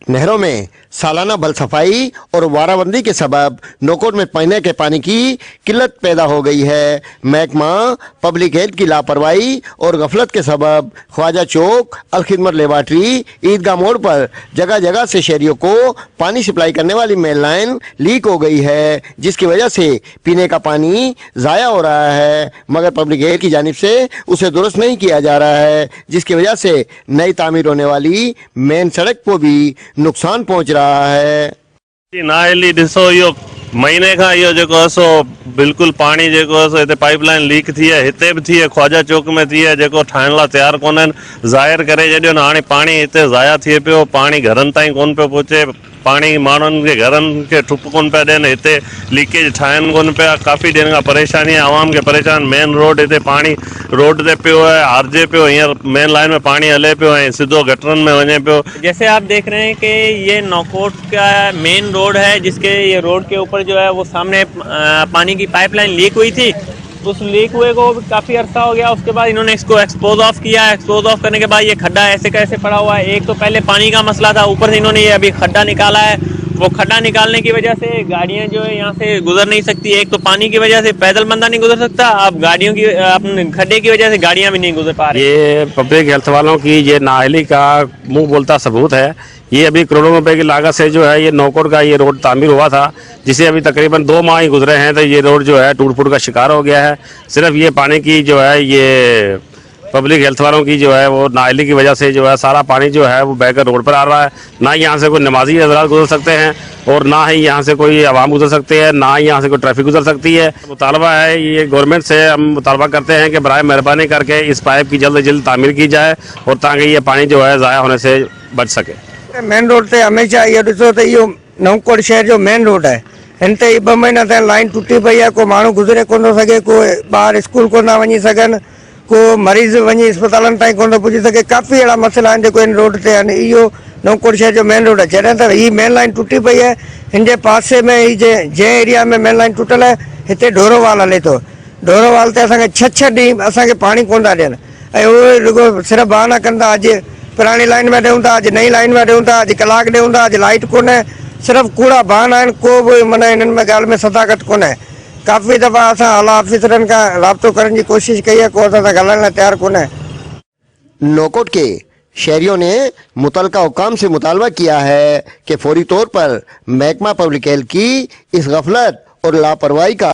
नहरों में सालाना बल सफाई और वाराबंदी के सबब नौकोट में पीने के पानी की किल्लत पैदा हो गई है। महकमा पब्लिक हेल्थ की लापरवाही और गफलत के सबब ख्वाजा चौक, अलखिदमत लेबार्ट्री, ईदगाह मोड़ पर जगह जगह से शहरियों को पानी सप्लाई करने वाली मेन लाइन लीक हो गई है, जिसकी वजह से पीने का पानी ज़ाया हो रहा है, मगर पब्लिक हेल्थ की जानिब से उसे दुरुस्त नहीं किया जा रहा है, जिसकी वजह से नई तामीर होने वाली मेन सड़क को भी नुकसान पहुंच रहा है। नाअहली ॾिसो, इहो महीने खां इहो जेको आहे सो बिल्कुलु पाणी जेको आहे सो हिते पाइप लाइन लीक थी आहे। हिते बि थी आहे, ख्वाजा चौक में थी आहे, जेको ठाहिण लाइ तयारु कोन्हनि। ज़ाहिर करे छॾियो न। हाणे पाणी हिते ज़ाया थिए पियो, पाणी घरनि ताईं कोन पियो पहुचे, पाणी माण्हुनि खे घरनि खे ठुप कोन पिया ॾियनि, हिते लीकेज ठाहिनि कोन पिया। काफ़ी ॾींहनि खां परेशानी आहे, आवाम खे परेशान। मेन रोड हिते पाणी रोड ते पियो आहे, हारजे पियो। हींअर मेन लाइन में पाणी हले पियो ऐं सिधो गटरनि में वञे पियो। जैसे आप देख रहे हैं कि ये नौकोट का मेन रोड है, जिसके ये रोड के ऊपर जो है वो सामने पानी की पाइपलाइन लीक हुई थी। उस लीक हुए को काफ़ी अरसा हो गया। उसके बाद इन्होंने इसको एक्सपोज ऑफ किया। एक्सपोज ऑफ करने के बाद ये खड्डा ऐसे कैसे पड़ा हुआ है। एक तो पहले पानी का मसला था, ऊपर से इन्होंने ये अभी खड्डा निकाला है। वो खड्डा निकालने की वजह से गाड़ियां जो है यहाँ से गुजर नहीं सकती। एक तो पानी की वजह से पैदल बंदा नहीं गुजर सकता, अब गाड़ियों की अपने खड्डे की वजह से गाड़ियां भी नहीं गुजर पा रही। ये पब्लिक हेल्थ वालों की ये नाअहली का मुंह बोलता सबूत है। ये अभी करोड़ों रुपए की लागत से जो है ये नौकोट का ये रोड तामीर हुआ था, जिसे अभी तकरीबन 2 माह ही गुजरे हैं, तो ये रोड जो है टूट फूट का शिकार हो गया है। सिर्फ ये पानी की जो है, ये पब्लिक हेल्थ वालों की जो है वो नाअहली की वजह से जो है सारा पानी जो है वो बहकर रोड पर आ रहा है। ना यहाँ से कोई नमाजी हजरात गुजर सकते हैं और ना ही यहाँ से कोई आवाम गुजर सकते हैं, ना ही यहाँ से कोई ट्रैफिक गुजर सकती है। मुतालबा है, ये गवर्नमेंट से हम मुतालबा करते हैं कि बराए मेहरबानी करके इस पाइप की जल्द से जल्द तामीर की जाए और ताकि ये पानी जो है ज़ाया होने से बच सके। मेन रोड ते हमेशा इहो ॾिसो त इहो नौकोट शहर जो मेन रोड आहे। हिन ते 2 महीना थिया, लाइन टुटी पई आहे। को माण्हू गुज़रे कोन थो सघे, को ॿार स्कूल कोन था वञी सघनि, को मरीज़ वञी अस्पतालनि ताईं कोन थो पुॼी सघे। काफ़ी अहिड़ा मसइला आहिनि जेको हिन रोड ते आहिनि। इहो नौकोट शहर जो मेन रोड आहे। जॾहिं त हीअ मेन लाइन टुटी पई आहे, हिन जे पासे में ही जंहिं एरिया में मेन लाइन टुटल आहे, हिते ढोरो वाल हले थो। ढोरो वाल ते असांखे 6-6 ॾींहं असांखे पाणी कोन था ॾियनि ऐं उहे रुॻो सिर्फ़ु बहाना कनि था। अॼु पुराणी लाइन में ॾियूं था, अॼु नई लाइन में ॾियूं था, अॼु कलाक ॾियूं था, अॼु लाइट कोन्हे। सिर्फ़ु कूड़ा बहाना आहिनि, को बि माना हिननि में ॻाल्हि में सदाक़त कोन्हे। काफ़ी दफ़ा असां आला ऑफिसरनि खां राब्तो करण जी कोशिशि कई आहे, को असां सां ॻाल्हाइण लाइ तयारु कोन्हे। नौकोट के शहरियों ने मुतलका हुकाम से मुतालबा किया है कि फौरी तौर पर महकमा पब्लिक हेल्थ की इस गफलत और लापरवाही का